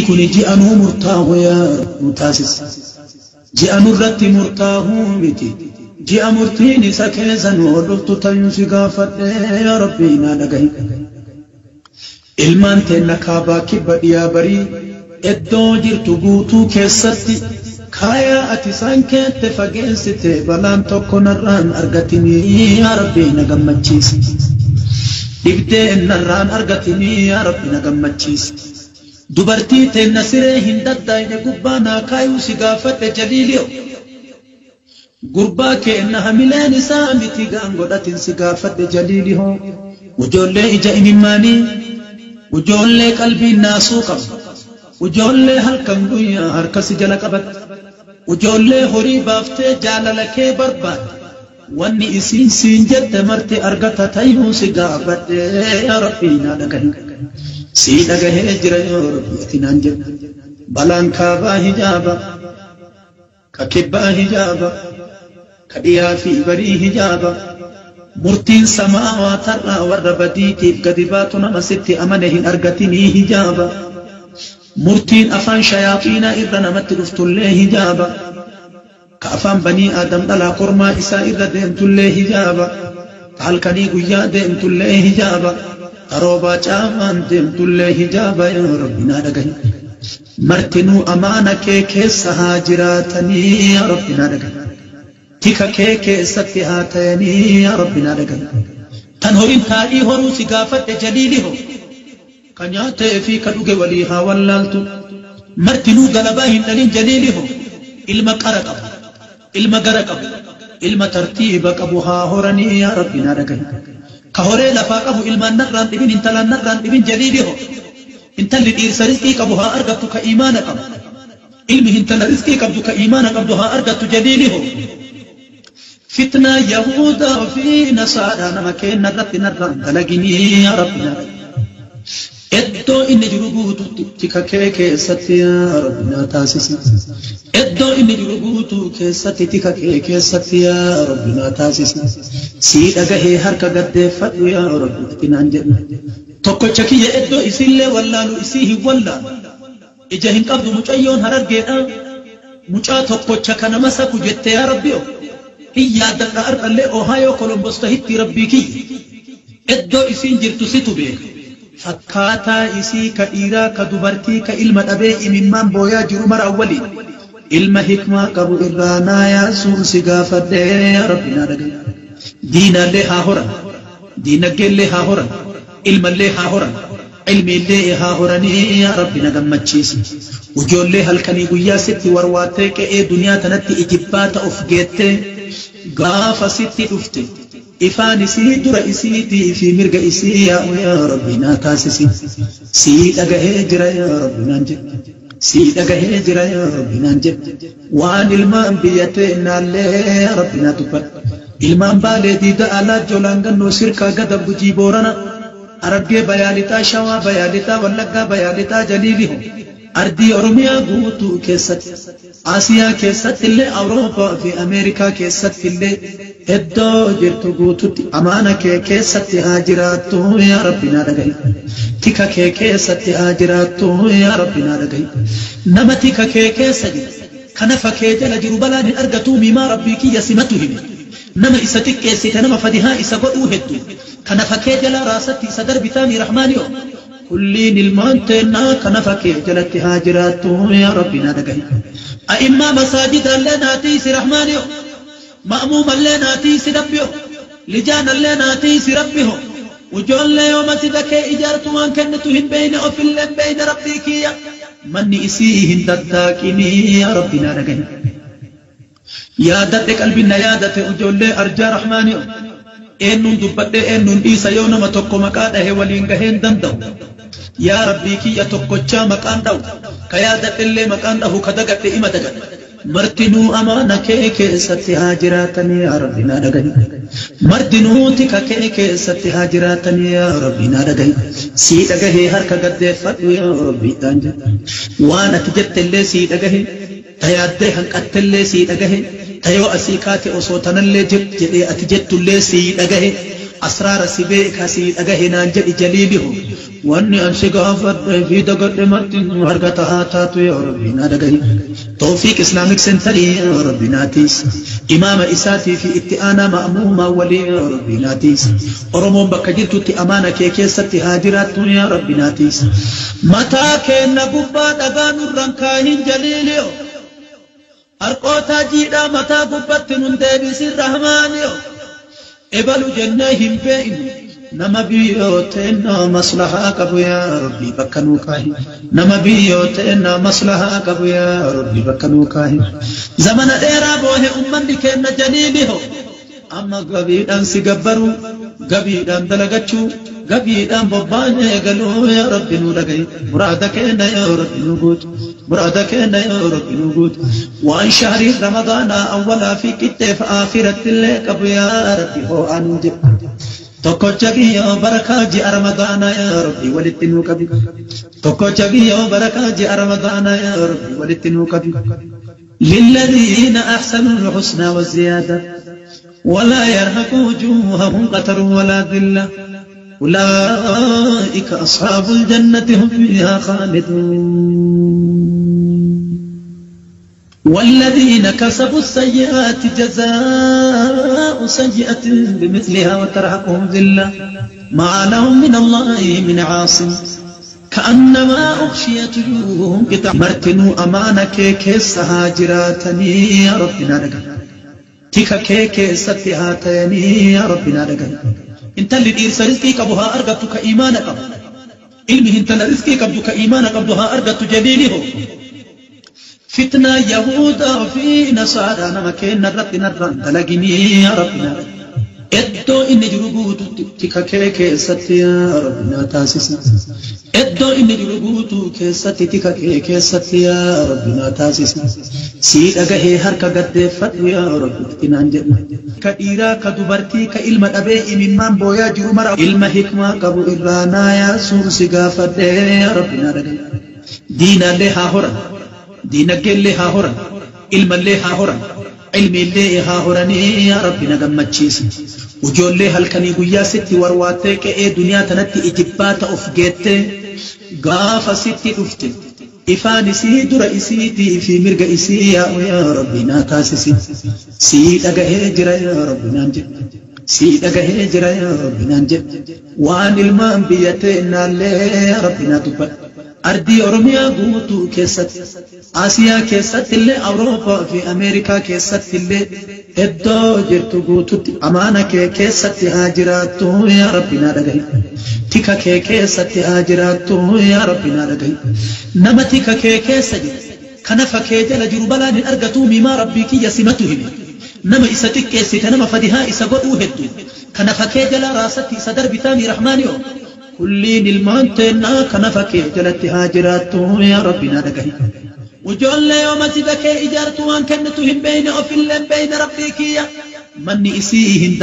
Kun ji'a nuu murtaahu yaa nu taasisa. Ji'a nurratti murtaahuu miti. Ji'a murtiin isa keessa nu hordoftu tayuun si gaafadhe yaa Rabbii naa dhagahi. Ilmaan teenna kaabaa kibba dhiyaa barii iddoo jirtu guutuu keessatti kaayaa ati isaan keette fageessite balaan tokko narraan argatinii yaa Rabbii na gammachiisi. Dhibdee narraan argatinii yaa Rabbi na gammachiisi. Dubartii teenna siree hin daddaayne gubbaa naa kaayuu si gaafadhe jaliiliyo. Gurbaa keenna hamileen isaa miti gaan godhatin si gaafadhe jaliilihoo. Ijoollee ija imimmaanii, ijoollee qalbiin naasuu qabu, ijoollee halkan guyyaa harka si jala qabatte, ijoollee horii baaftee jaalala kee barbaadde. Wanni isiin siin jette marti argata tayuu si gaafadhe yaa Rabbii naa dhagahi. Sii dhagahee jira yaa Rabbi ati naan jedhe. Balaan kaabaa hijaaba, ka kibbaa hijaaba, ka dhiyaa fi barii hijaaba. Murtiin samaawaa tarraa warra badiitiif gadi baatu nama sitti amane hin argatinii hijaaba. Murtiin afaan shayaaxiinaa irra namatti dhuftullee hijaaba. Ka afaan banii Aadam dhalaa kormaa isaa irra deemtullee hijaaba. Ka halkanii guyyaa deemtullee hijaaba. Ka roobaa caamaan deemtullee hijaaba yaa Rabbi naa dhagahi. Martinuu amaana kee keessa haa jiraatanii yaa Rabbi naa dhagahi. Tika kee keessatti haa tayanii yaa Rabbi naa dhagahi. Tan horiin taa'ii horuu si gaafadhe jaliiliho. Ka nyaatee fi ka dhuge walii haa wallaaltu. Martinuu galabaa hin dhalin jaliiliho. Ilma qara qabu, ilma gara qabu, ilma tartiiba qabu haa horanii yaa Rabbi naa dhagahi. Ka horee lafaa qabu ilmaan narraan dhibin intalaan narraan dhibin jaliiliho. Intalli dhiirsa rizqii qabu haa argattu ka iimaana qabu. Ilmi hintala rizqii qabdu ka iimaana qabdu haa argattu jaliiliho. Fitnaa Yahudaa fi Nasaaraa nama keenna irratti narraan dalaginii yaa Rabbi naa dhagahi. Iddoo inni jiru guutuutti tika kee keessatti yaa Rabbi naa taasisi. Iddoo inni jiru guutuu keessatti tika kee keessatti yaa Rabbi naa taasisi. Sii dhagahee harka gaddeeffadhu yaa Rabbi ati naan jedhu. Tokkocha kiyya iddoo isiillee wallaalu isii hin wallaalu. Ija hin qabdu mucayyoon harargeedha. Mucaa tokkocha kana masaku jette yaa Rabbi o. Hin yaaddadha har'allee Ohio Columbus tahitti Rabbii kiyya. Iddoo isiin jirtu situ beeka. Fakkaataa isii ka dhiiraa ka dubartii ka ilma dhabee imimmaan booyaa jiru maraan waliin ilma hikmaa qabu irraa naa yaasuun si gaafadhe yaa Rabbi naa dhagahi. Diinaallee haa horan, diinaggeellee haa horan, ilmallee haa horan, ilmiillee haa horanii yaa Rabbi na gammachiisi. Ijoollee halkanii guyyaa sitti warwaattee qe'ee duniyaa tanatti ijibbaata of geettee gaafa sitti dhufte ifaan isii dura isiitii fi mirga isii yaa'u yaa Rabbi naa taasisi. Sii dhagahee jira yaa Rabbi naan jedhe. Sii dhagahee jira yaa Rabbi naan jedhe. Waan ilmaan biyya teennaallee yaa Rabbi naa dubbadhu. Ilmaan Baalee Diida Alaa Jolaan Gannoo Sirkaa Gada Gujii Boorana Harargee Bayaalixaa Shawaa Bayaalixaa Wallaggaa Bayaalixaa Jaliiliho Ardii Oromiyaa guutuu keessatti Asiyaa keessatti illee Awurooppaa fi Ameerikaa keessatti illee iddoo jirtu guututti amaana kee keessatti haa jiraattu yaa Rabbi naa dhagahi. Tika kee keessatti haa jiraattu yaa Rabbi naa dhagahi. Nama tika kee keessa jiru kanafa kee jala jiru balaan hin argatu miimaa Rabbii kiyya simatu hime. Nama isa xiqqeessite nama fadihaa isa godhuu hedduu kanafa kee jala raasatti isa darbitaami Rahmaaniyo. Kulliin ilmaan teennaa kanafa kee jalatti haa jiraattu yaa Rabbi naa dhagahi. A'immaa masaajidaallee naa tiisi Rahmaaniyo. Ma'muumallee naa tiisi Rabbiyo. Lijaanallee naa tiisi Rabbiho. Ijoollee yoo masjida kee ijaartu waan kennitu hin beeyne ofillee hin beeyne Rabbii kiyya. Manni isii hin daddaaqinii yaa Rabbi naa dhagahi. Yaadadhe qalbiin na yaadate ijoollee arjaa Rahmaaniyo. Eenyuun dubbadhee eenyuun dhiisa yoo nama tokko maqaa dhahe waliin gahee hin danda'u. Yaa Rabbii kiyya tokkochaa maqaan dhahu ka yaadadhellee maqaan dhahu ka dagadhe ima dagadhe. Martinuu amaana kee keessatti haa jiraatanii yaa Rabbi naa dhagahi. Martinuu tika kee keessatti haa jiraatanii yaa Rabbi naa dhagahi. Sii dhagahee harka gaddeeffadhu yaa Rabbi dhaan jedhe. Waan ati jettellee sii dhagahe. Ta yaaddee hanqattellee sii dhagahe. Ta yoo asii kaate osoo tanallee jedhee ati jettullee sii dhagahe. Asraara si beeka si dhagahe naan jedhi jaliilihu. Wanni an si gaafadhe fi dagadhe marti harka haa taatu yaa Rabbi naa dhagahi. Tawfiiq Islamic Center yaa Rabbi naa tiisi. Imaama isaatii fi itti aanaa ma'muumaa walii yaa Rabbi naa tiisi. Oromoon bakka jirtutti amaana kee keessatti haa jiraattu yaa Rabbi naa tiisi. Mataa keenna gubbaa dhagaa nurraan kaahin jaliiliyo. Harqootaa jiidhaa mataa gubbatti nun deebisin rahmaaniyo. Ebalu jennee hin beeknu. Nama biyyoo teennaa maslahaa qabu yaa Rabbi bakka nuu kaahi. Nama biyyoo teennaa maslahaa qabu yaa Rabbi bakka nuu kaahi. Zamana dheeraa boohe ummanni keenna jaliiliho. Amma gabiidhaan si gabbaruu, gabiidhaan dalagachuu, gabiidhaan bobbaanee galuu yaa Rabbi nuu dhagahi. Muraada keenna yaa Rabbi nuu guutu. Muraada keenna yaa Rabbi nuu guutu. Waan shahrii Ramadaanaa awwalaa fi qixxeef akhiratti illee qabu yaa Rabbi hoo'aa nuu jedhu. Tokkocha kiyyoo barakaa ji'a Ramadaanaa yaa Rabbi walitti nuu qabi. Tokkocha kiyyoo barakaa ji'a Ramadaanaa yaa Rabbi walitti nuu qabi. للذين أحسنوا الحسنى وزيادة ولا يرهق وجوههم قتر ولا ذلة أولئك أصحاب الجنة هم فيها خالدون. والذين كسبوا السيئات جزاء سيئة بمثلها وترهقهم ذلة ما لهم من الله من عاصم كأنما أغشيت وجوههم قطع. مرتنوا أمانك كيس هاجراتني يا ربنا لك. tika kee keessatti haa ta'anii yaa Rabbi naa dhagahi. Intalli dhiirsa rizqii qabu haa argattu ka iimaana qabu. Ilmi intala rizqii qabdu ka iimaana qabdu haa argattu jaliiliho. Fitnaa Yahudaa fi Nasaaraa nama keenna irratti narraan dalaginii yaa Rabbi naa dhagahi. Iddoo inni jiru guutuutti tika kee keessatti yaa Rabbi naa taasisi. Iddoo inni jiru guutuu keessatti tika kee keessatti yaa Rabbi naa taasisi. Sii dhagahee harka gaddeeffadhu yaa Rabbi itti naan jedhu. Ka dhiiraa ka dubartii ka ilma dhabee imimmaan booyaa jiru mara ilma hikmaa qabu irraa naa yaasuun si gaafadhee yaa Rabbi naa dhagahi. Diinaallee haa horan, diinaggeellee haa horan, ilmallee haa horan, ilmiillee haa horanii yaa Rabbi na gammachiisi. Ijoollee halkanii guyyaa sitti warwaattee qe'ee duniyaa tanatti ijibbaata of geettee gaafa sitti dhufte ifaan isii dura isiitii fi mirga isii yaa'u yaa Rabbi naa taasisi. Sii dhagahee jira yaa Rabbi naan jedhu. Sii dhagahee jira yaa Rabbi naan jedhu. Waan ilmaan biyya teennaallee yaa Rabbi naa dubbadhu. Ardii Oromiyaa guutuu keessatti, Asiyaa keessatti illee, Awurooppaa fi Ameerikaa keessatti illee iddoo jirtu guututti amaana kee keessatti haa jiraattu yaa Rabbi naa dhagahi. Tika kee keessatti haa jiraattu yaa Rabbi naa dhagahi. Nama tika kee keessa jiru, kanafa kee jala jiru balaan hin argatu mimaa Rabbii kiyya simatu hime. Nama isa xiqqeessite nama fadihaa isa godhuu hedduu. Kanafa kee jala raasatti isa darbitaami rahmaaniyoo. Kulliin ilmaan teennaa kanafa kee jalatti haa jiraattu yaa Rabbi naa dhagahi. Ijoollee yoo masjida kee ijaartu waan kennitu hin beeyne ofillee hin beeyne Rabbii kiyya. Manni isii hin